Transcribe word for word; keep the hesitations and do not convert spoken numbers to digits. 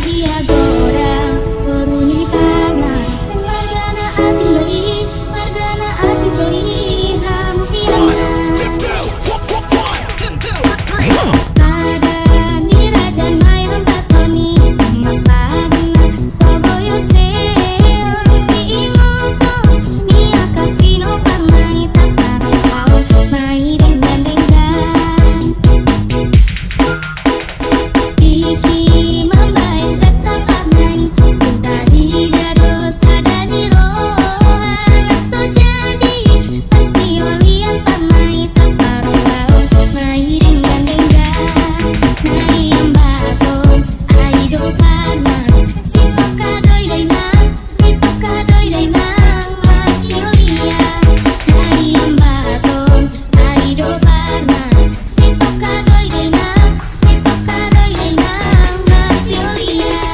Ia godang boru ni Parman, margana asing do i, margana asing do i, hamu sian na. Sada ni raja ma i ambaton i, ma padan na so boi siingoton, ia kasino Parman i tapar laho ma i denggan-denggan. Disi mambahen pesta Parman i, punta di dado sada ni roha, na so jadi parsiolian Parman i tapar laho ma i denggan-denggan. Na i ambaton, ai do Parman, sitongka do i dainang, sitongka do i dainang marsiolian. Na i ambaton, ai do Parman, sitongka do i dainang, sitongka do i dainang marsiolian.